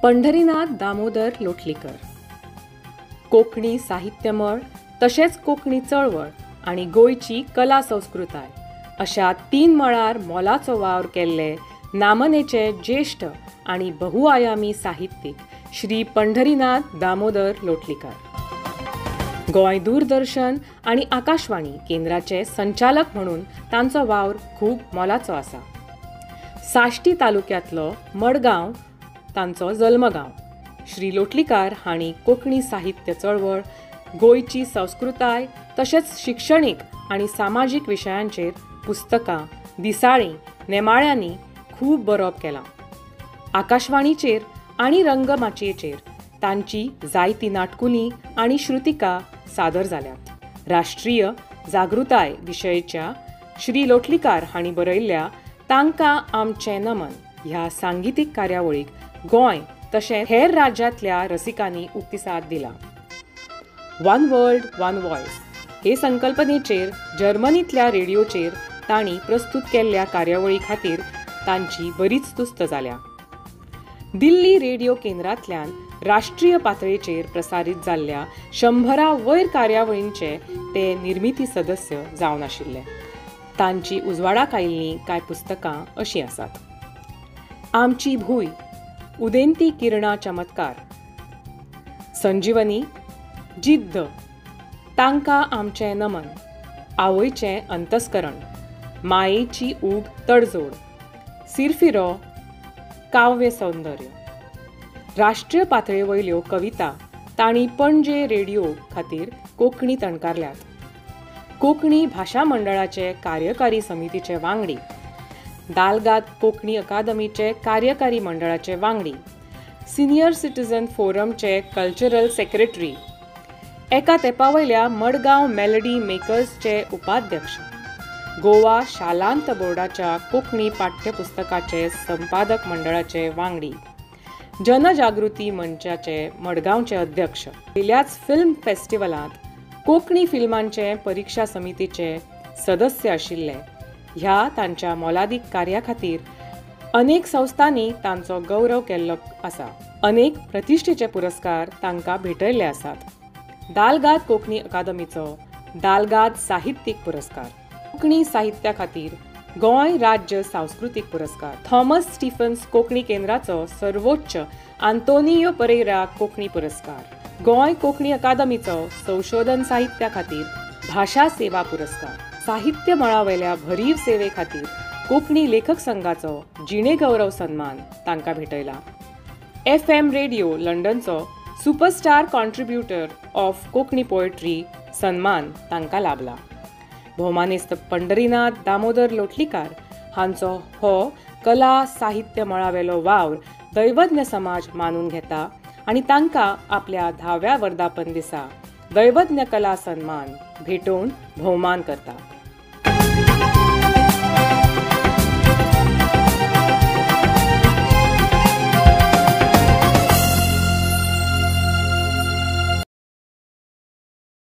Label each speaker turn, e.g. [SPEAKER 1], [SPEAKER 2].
[SPEAKER 1] पंढरीनाथ दामोदर लोटलीकर कोंकणी साहित्यमळ तशेंच कोंकणी चळवळ आनी गोंयची कला संस्कृताय अशा तीन मळार मोलाचो वावर केल्ले नामनेचे ज्येश्ठ आनी बहुआयामी साहित्यीक श्री पंढरीनाथ दामोदर लोटलीकर. गोंय दूरदर्शन आनी आकाशवाणी केंद्राचे संचालक म्हणून तांचो वावर खूब मोलाचो आसा. साश्टी तालुक्यांतलो मडगांव तांचो जल्मगांव. श्री लोटलीकार हांणी कोंकणी साहित्य चळवळ, गोंयची संस्कृताय तशेंच शिक्षणीक आनी सामाजीक विशयांचेर पुस्तकां, दिसाळीं, नेमाळ्यांनी खूब बरोवप केलां. आकाशवाणीचेर आनी रंगमाचयेचेर तांची जायतीं नाटकुलीं आनी श्रुतिका सादर जाल्यात. राष्ट्रीय जागृताय विशयच्या श्री लोटलीकार हांणी बरयल्ल्या तांकां आमचें नमन ह्या सांगितीक कार्यावळीक गोंय तशें हेर राज्यांतल्या रसिकांनी उक्ती साथ दिला. वन वर्ल्ड वन वॉयस हे संकल्पनेचेर जर्मनींतल्या रेडियोचेर तांणी प्रस्तूत केल्ल्या कार्यावळी खातीर तांची बरीच तुस्त जाल्या. दिल्ली रेडियो केंद्रांतल्यान राष्ट्रीय पातळेचेर प्रसारीत जाल्ल्या 100 वयर कार्यावळींचे ते निर्मिती सदस्य जावन आशिल्ले. तांची उजवाडाक आयिल्लीं कांय पुस्तकां अशीं आसात: आमची भूंय, उदेंती किरणां चमत्कार, संजीवनी, जिद्द, तांकां आमचें नमन, आवयचें अंतस्करण, मायेची ऊब तडजोड, सिरफिरो, काव्य सौंदर्य. राष्ट्रीय पातळे वयल्यो कविता तांणी पणजे रेडियो खातीर कोंकणीत अणकारल्यात. कोंकणी भाशा मंडळाचे कार्यकारी समितीचे वांगडी, दालगाद कोंकणी अकादमीचे कार्यकारी मंडळाचे वांगडी, सिनियर सिटीजन फोरमचे कल्चरल सेक्रेटरी, एका तेंपा वयल्या मडगांव मेलडी मेकर्सचे उपाध्यक्ष, गोवा शालांत बोर्डाच्या कोंकणी पाठ्यपुस्तकाचे संपादक मंडळाचे वांगडी, जनजागृती मंचाचे मडगांवचे अध्यक्ष, पयल्याच फिल्म फेस्टिवलांत कोंकणी फिल्मांचे परिक्षा समितीचे सदस्य आशिल्ले. ह्या तांच्या मोलादीक कार्या खातीर अनेक संस्थांनी तांचो गौरव केल्लो आसा. अनेक प्रतिश्ठेचे पुरस्कार तांकां भेटयल्ले आसात. दालगाद कोंकणी अकादमीचो दालगाद साहित्यीक पुरस्कार, कोंकणी साहित्या खातीर गोंय राज्य सांस्कृतीक पुरस्कार, थॉमस स्टीफन्स कोंकणी केंद्राचो सर्वोच्च आंतोनियो परेरा कोंकणी पुरस्कार, गोंय कोंकणी अकादमीचो संशोधन साहित्या खातीर भाशा सेवा पुरस्कार, साहित्य मळावयल्या भरीव सेवे खातीर कोंकणी लेखक संघाचो जिणेगौरव सन्मान तांकां भेटयला. FM radio लंडनचो superstar contributor of Konkani poetry सन्मान तांकां लाभला. भोवमानेस्त पंढरीनाथ दामोदर लोटलीकार हांचो हो कला साहित्य मळावेलो वावर दैवज्ञ समाज मानून घेता आनी तांकां आपल्या 10व्या वर्धापन दिसा दैवज्ञ कला सन्मान भेटोवन भोवमान करता.